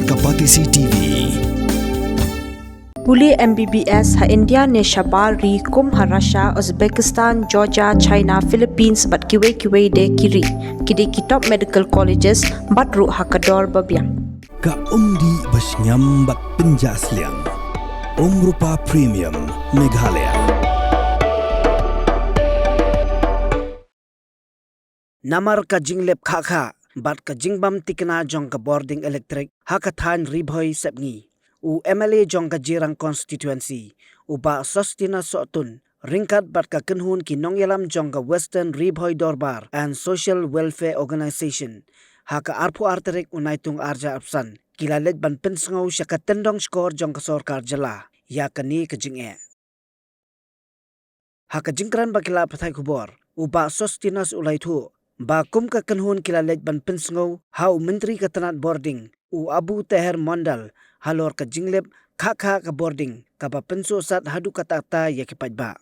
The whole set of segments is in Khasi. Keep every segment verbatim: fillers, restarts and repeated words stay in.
Ka Batesi T V. Pule M B B S ha India ne shabar ri kum ha Russia, Uzbekistan, Georgia, China, Philippines bad kiwei kiwei de ki ri. Ki dei ki top medical colleges bad ruh ha ka dor ba biang. Ka umdih ba shngiam bad pynjah sliang. Umrupa Premium Meghalaya. Namar ka jinglep khah khah bad ka jingbam tikna jong ka bording elektrik ha ka thaiñ Ri Bhoi Sepngi, u M L A jong ka Jirang constituency, u Bah Sosthenes Sohtun, ryngkat bad ka kynhun ki nongïalam jong ka Western Ri Bhoi Dorbar and Social Welfare Organization, ha ka arphew ar tarik u Naitung arhajar arphew san, ki la leit ban pynsngew sha ka tyndong shkor jong ka sorkar jylla ïa kane ka jingeh. Ha ka jingkren bad ki lad pathai khubor, u Bah Sosthenes u la ïathuh ba kum ka kynhun ki la leit ban pynsngew ha u Myntri ka tnat bording, u Abu Taher Mondal, halor ka jinglep khah khah ka bording kaba pynsuhsat haduh katta katta ïa ki paidbah.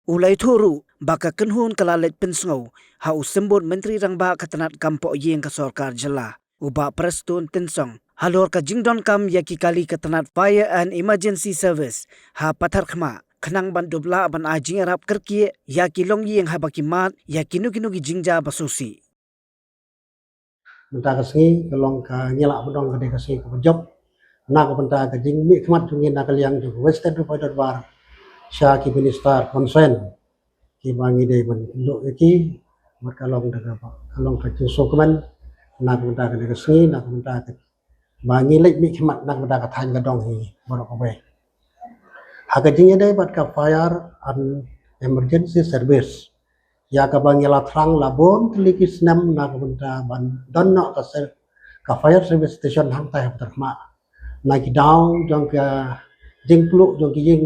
U la ïathuh ruh ba ka kynhun ka la leit pynsngew ha u Symbud Myntri Rangbah ka tnat kam poh ïing ka sorkar jylla, u Bah Prestone Tynsong, halor ka jingdonkam ïa ki kali ka tnat Fire and Emergency Service ha Patharkhmah, khnang ban dup lah ban ai jingïarap kyrkieh ïa ki longïing haba ki mad ïa kino kino ki jingjia ba sngewsih. Mynta ka sngi ka long ka, ngi lah ban ong ka dei ka sngi kaba jop na ka bynta ka jingmihkhmat jong ngi na ka liang jong ka Western Ri Bhoi Dorbar sha ki minister concern, kiba ngi dei ban kynduh ïa ki. Bad ka long da ka, ka long ka jingsngewkmen na ka bynta kane ka sngi, na ka bynta ka, ba ngi leit mihkhmat na ka bynta ka thaiñ ka dong hi baroh kawei. Ha ka jingïadei bad ka Fire and Emergency Service, ïa kaba ngi la thrang la bun tylli ki snem na ka bynta ban don noh ka ser-, ka fire service station hangtai ha Patharkhmah. Na ki daw jong ka jingpluh jong ki ïing,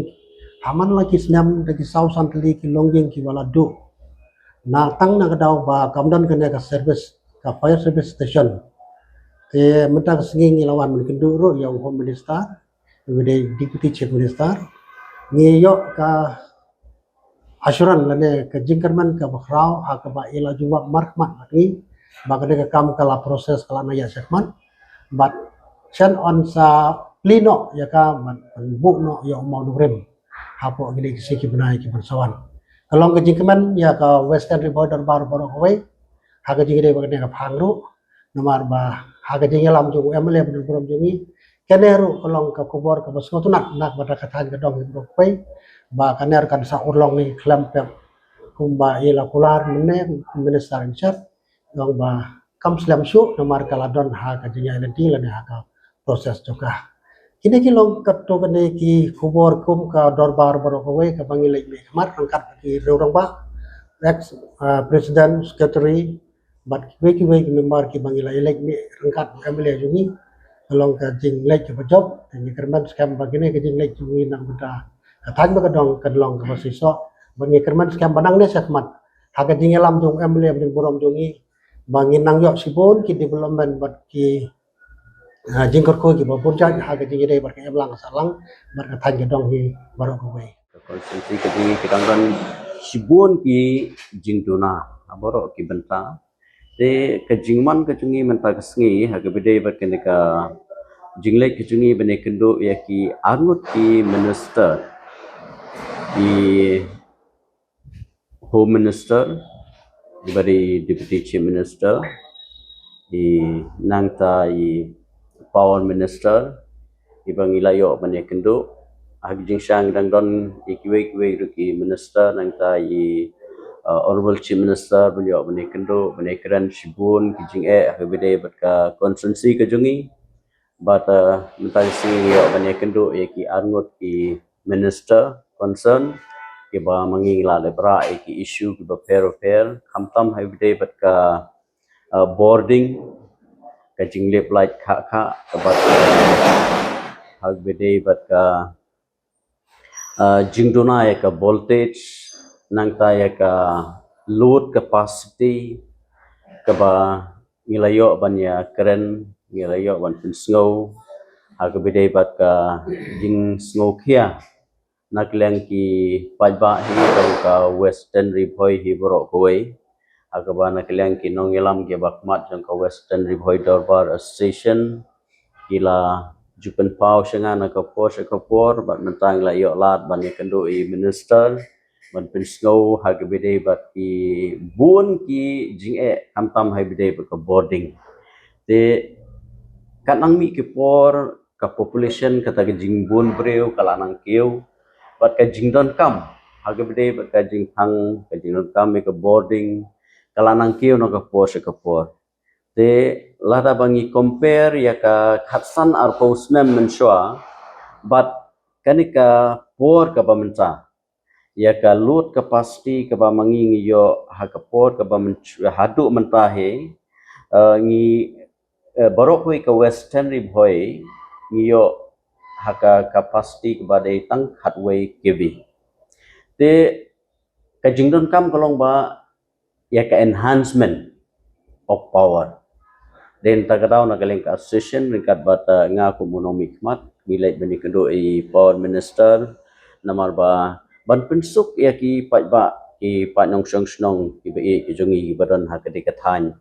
ha man la ki snem da ki saw san tylli ki longïing kiba la duh. Na tang na ka daw ba kam don kane ka service, ka fire service station, te mynta ka sngi ngi la wan ban kynduh ruh ïa u Home Minister, uba dei Deputy Chief Minister. Ngi ïoh ka assurance lane ka jingkyrmen kaba khraw ha kaba i la jubab markhmat bad ngi ba kane ka kam ka la process, ka la nang ïaid shakhmat. Bad shen yn sa plie noh ïa ka ban, ban buh noh ïa u mawnongrim hapoh kine ki sngi ki bnai ki ban sa wan. Ka long ka jingkmen ïa ka Western Ri Bhoi Dorbar baroh kawei ha ka jingïadei bad kane ka phang ruh. Namar ba ha ka jingïalam jong u M L A ba dang burom jong ngi, kane ruh ka long ka khubor kaba sngewtynnat na ka bynta ka thaiñ ka dong hi baroh kawei, ba kane ruh kan sa urlong hi khlem pep kumba i la kular mynne u Minister in charge. Long ba kam slem shuh namar ka la don ha ka jingïaid lynti lane ha ka process jong ka. Kine ki long katto katne ki khubor kum ka dorbar baroh kawei kaba ngi leit mihkhmat ryngkat ki riew rangbah, ex, ah, president, secretary, bad kiwei kiwei ki member kiba ngi la ïaleit mih ryngkat bad ka M L A jong ngi. Ka long ka jingleit kaba jop, te ngi kyrmen skhem ba kine ka jingleit jong ngi na ka bynta ka thaiñ bad ka dong kan long kaba shisha. Bad ngi kyrmen skhem ba nangne shakhmat ha ka jingïalam jong u M L A ba dang burom jong ngi, ba ngin nang ïoh shibun ki development bad ki, ah, jingkyrkhu kiba bun jait ha ka jingïadei bad ka imlang ka sahlang bad ka thaiñ ka dong hi baroh kawei. Ka constituency ka jong ngi ka dang don shibun ki jingduna ha baroh ki bynta. Te ka jingwan ka jong ngi mynta ka sngi ha kaba ïadei bad kane ka jingleit ka jong ngi ban ïakynduh ïa ki arngut ki minister, i Home Minister, i ba dei Deputy Chief Minister, i nangta i Power Minister, i ba ngi la ïoh ban ïakynduh. Ha ka jingshisha dang don i kiwei kiwei ruh ki minister, nangta i, uh, Honorable Chief Minister, ban ïoh ban ïakynduh, ban ïakren shibun ki jingeh ha kaba ïadei bad ka constituency ka jong ngi. Bad, uh, mynta ka sngi ngi ïoh ban ïakynduh ïa ki arngut ki minister concern, kiba ma ngi la leh bha ïa ki issue kiba pher bapher, khamtam ha kaba ïadei bad ka, uh, bording, ka jinglip light khah khah, kaba ha kaba ïadei bad ka, uh, jingduna ïa ka voltage, nangta ïa ka load capacity, kaba ngi la ïoh ban ïakren, ngi la ïoh ban pynsngew ha kaba ïadei bad ka jingsngewkhia na ka liang ki paidbah hi jong ka Western Ri Bhoi hi baroh kawei, ha kaba na ka liang ki nongïalam kiba khmat jong ka Western Ri Bhoi Dorbar Association, ki la ju pynpaw sha nga na ka por sha ka por, bad mynta ngi la ïoh lad ban ïakynduh i minister ban pynsngew ha kaba ïadei bad ki bun ki jingeh, khamtam ha kaba ïadei bad ka bording. Te kat nang mih ki por, ka population, kata ka jingbun briew ka la nang kiew, bad ka jingdonkam ha kaba ïadei bad ka jingthang, ka jingdonkam ïa ka bording ka la nang kiew na ka por sha ka por. Te lada ba ngi compare ïa ka khatsan arphew snem mynshuwa bad kane ka por kaba mynta, ïa ka load capacity kaba ma ngi ngi ïoh ha ka por kaba mynsh-, haduh mynta hi, eh, ngi, eh, baroh kawei ka Western Ri Bhoi ngi ïoh ha ka capacity kaba dei tang khatwei K V. Te ka jingdonkam ka long ba ïa ka enhancement of power. Dei na kata ka daw na ka liang ka association ryngkat bad, eh, nga kum u nongmihkhmat, ngi leit ban ïakynduh i power minister namar ba ban pynsuk ïa ki paidbah, ki paid nongshong shnong kiba ïeit ki jong ngi kiba don ha katei ka thaiñ.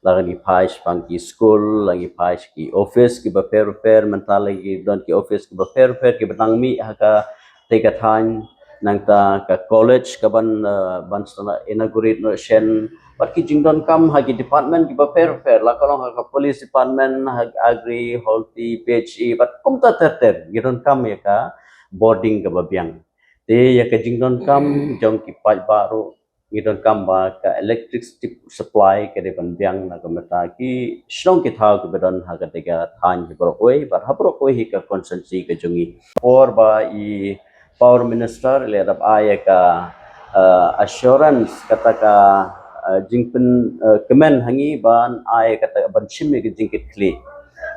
La ngi phai shaphang ki skul, la ngi phai sha ki office kiba pher pher, mynta la ki don ki office kiba pher pher kiba nang mih ha katei ka thaiñ. Nangta ka college kaban, eh, ban sa inaugurate noh shen, bad ki jingdonkam ha ki department kiba pher pher, la ka long ha ka police department, ha agri, horti, P H E, bad kumta ter ter, ki donkam ïa ka bording kaba biang. Te ïa ka jingdonkam jong ki paidbah ruh, ngi donkam ba ka electricity supply ka dei ban biang na ka bynta ki shnong ki thaw kiba don ha katei ka thaiñ hi baroh kawei, bad ha baroh kawei hi ka constituency ka jong ngi. Por ba i power minister i la dep ai ïa ka, eh, assurance, kata ka, eh, jingpyn, eh, kmen ha ngi ban ai kata ban shim ïa ka jingkitkhlieh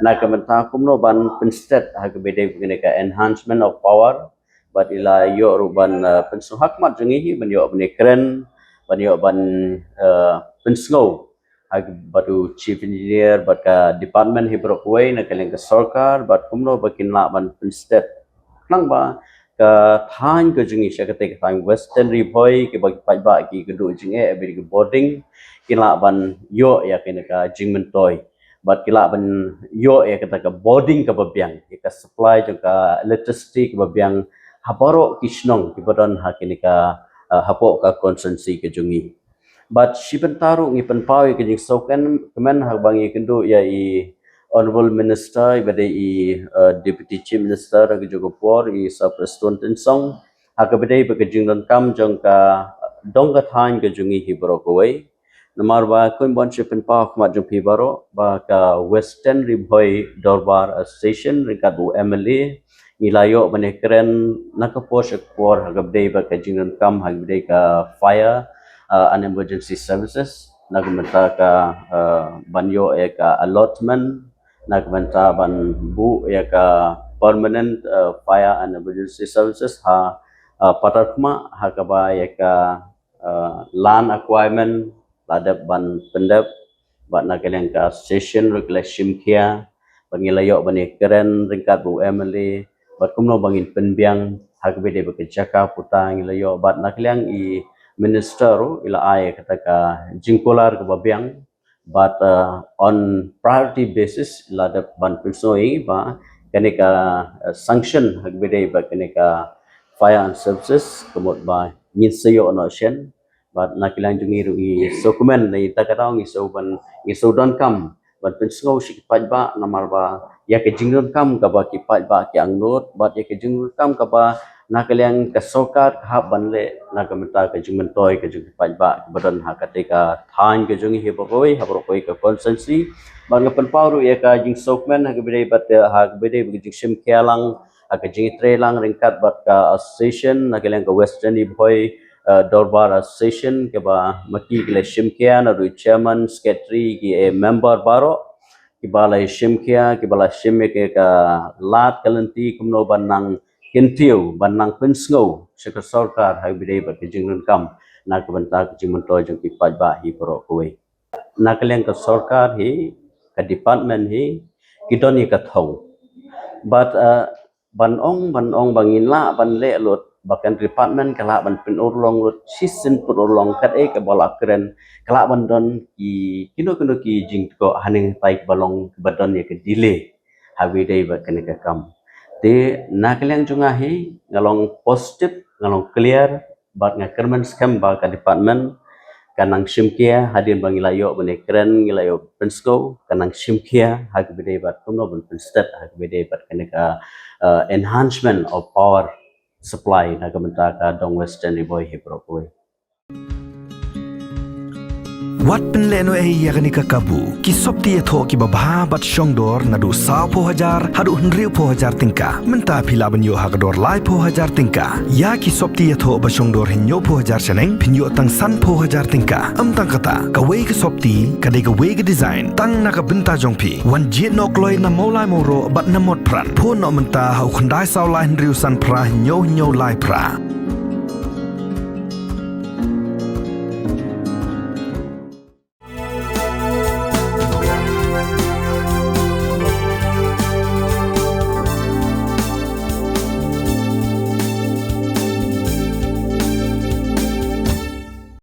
na ka bynta kumno ban pynstet ha kaba ïadei bad kane ka enhancement of power, bad i la ïoh ruh ban, eh, pynsngew ha khmat jong ngi hi ban ïoh ban ïakren, ban ïoh ban, eh, pynsngew ha bad u chief engineer bad ka department hi baroh kawei na ka liang ka sorkar, bad kumno ba kin lah ban pynstet. Khnang ba ka thaiñ ka jong ngi, sha katei ka thaiñ Western Ri Bhoi, kiba ki paidbah ki kynduh jingeh bad ki bording, kin lah ban ïoh ïa kane ka jingmyntoi, bad ki lah ban ïoh ïa kata ka bording kaba biang, ïa ka supply jong ka electricity kaba biang ha baroh ki shnong kiba don ha kane ka, eh, hapoh ka constituency ka jong ngi. Bad shi bynta ruh ngi pynpaw ïa ka jingsngew kmen ha kaba ngi ïakynduh ïa i Honourable Minister, iba dei i, eh, Deputy Chief Minister ha kajuh ka por, i Sir Prestone Tynsong, ha kaba ïadei bad ka jingdonkam jong ka dong ka thaiñ ka jong ngi hi baroh kawei. Namar ba kumba ngi shu pynpaw ha khmat jong phi baroh ba ka Western Ri Bhoi Dorbar Association ryngkat bad u M L A ngi la ïoh ban ïakren na ka por sha ka por ha kaba ïadei bad ka jingdonkam ha kaba ïadei ka fire, uh, and emergency services, na ka bynta ka, uh, ban ïoh ïa ka allotment, na ka bynta ban buh ïa ka permanent, uh, fire and emergency services ha, uh, Patharkhmah, ha kaba ïa ka, uh, land acquirement la dep ban pyndep, bad na ka liang ka association ruh ki la shim khia, bad ngi la ïoh ban ïakren ryngkat bad u M L A bad kumno ba ngin pynbiang ha kaba ïadei bad ka jaka puta, ngi la ïoh, bad na ka liang i minister ruh i la ai kata ka jingkular kaba biang, bad, uh, on priority basis la dep ban pynsngew ïa ngi ba kane ka, uh, sanction ha kaba ïadei bad kane ka fire and services ka mut ba ngin sa ïoh noh shen. Bad na ka liang jong ngi ruh ngi sngewkmen, na kata ka daw ngi sngewban, ngi sngewdonkam ban pynsngew sha ki paidbah namar ba ïa ka jingdonkam kaba ki paidbah ki angnud, bad ïa ka jingdonkam kaba na ka liang ka sorkar ka hap ban leh na ka bynta ka jingmyntoi ka jong ki paidbah kiba don ha katei ka thaiñ ka jong ngi hi baroh kawei, ha baroh kawei ka constituency. Bad nga pynpaw ruh ïa ka jingsngewkmen ha kaba ïadei bad, ha kaba ïadei bad ka jingshim khia lang, ha ka jingïatreilang ryngkat bad ka association na ka liang ka Western Ri Bhoi, uh, Dorbar Association, kaba ma ki ki la shim khia, naduh chairman, secretary, ki, eh, member baroh kiba la shim khia, kiba la shim ïa ka lad ka lynti kumno ban nang kyntiew, ban nang pynsngew sha ka sorkar ha kaba ïadei bad ka jingdonkam na ka bynta ka jingmyntoi jong ki paidbah hi baroh kawei. Na ka liang ka sorkar hi, ka department hi, ki don ïa ka thong. Bad, uh, ban ong, ban ong ba ngin lah ban leh lut, ba ka department ka lah ban pynurlong lut shisien pynurlong, kaei kaba la kren, ka lah ban don ki, kino kino ki jingthoh haneng hangtai kaba long, kaba don ïa ka delay. ha kaba ïadei bad kane ka kam. Te na ka liang jong nga hi, nga long positive, nga long clear, bad nga kyrmen skhem ba ka department kan nang shimkhia hadien ba ngi la ïoh ban ïakren, ngi la ïoh pynsngew, kan nang shimkhia ha kaba ïadei bad kumno ban pynsted ha kaba ïadei bad kane ka, uh, enhancement of power supply na ka bynta ka Dong Western Ri Bhoi hi baroh kawei. Wat pynlehnohei ïa kane ka kabu, ki sopti ïathoh kiba bha bad shongdor naduh sawphew hajar haduh hynriewphew hajar tyngka. Mynta phi lah ban ïoh ha ka dor laiphew hajar tyngka. Ïa ki sopti ïathoh ba shongdor hynñiewphew hajar shaneng phin ïoh tang sanphew hajar tyngka. Ym tang kata, kawei ka sopti ka dei kawei ka design tang na ka bynta jong phi. Wan jied noh kloi na Mawlai Mawroh bad na Motphran. Phone noh mynta ha u khyndai saw lai hynriew san phra hynñiew hynñiew lai phra.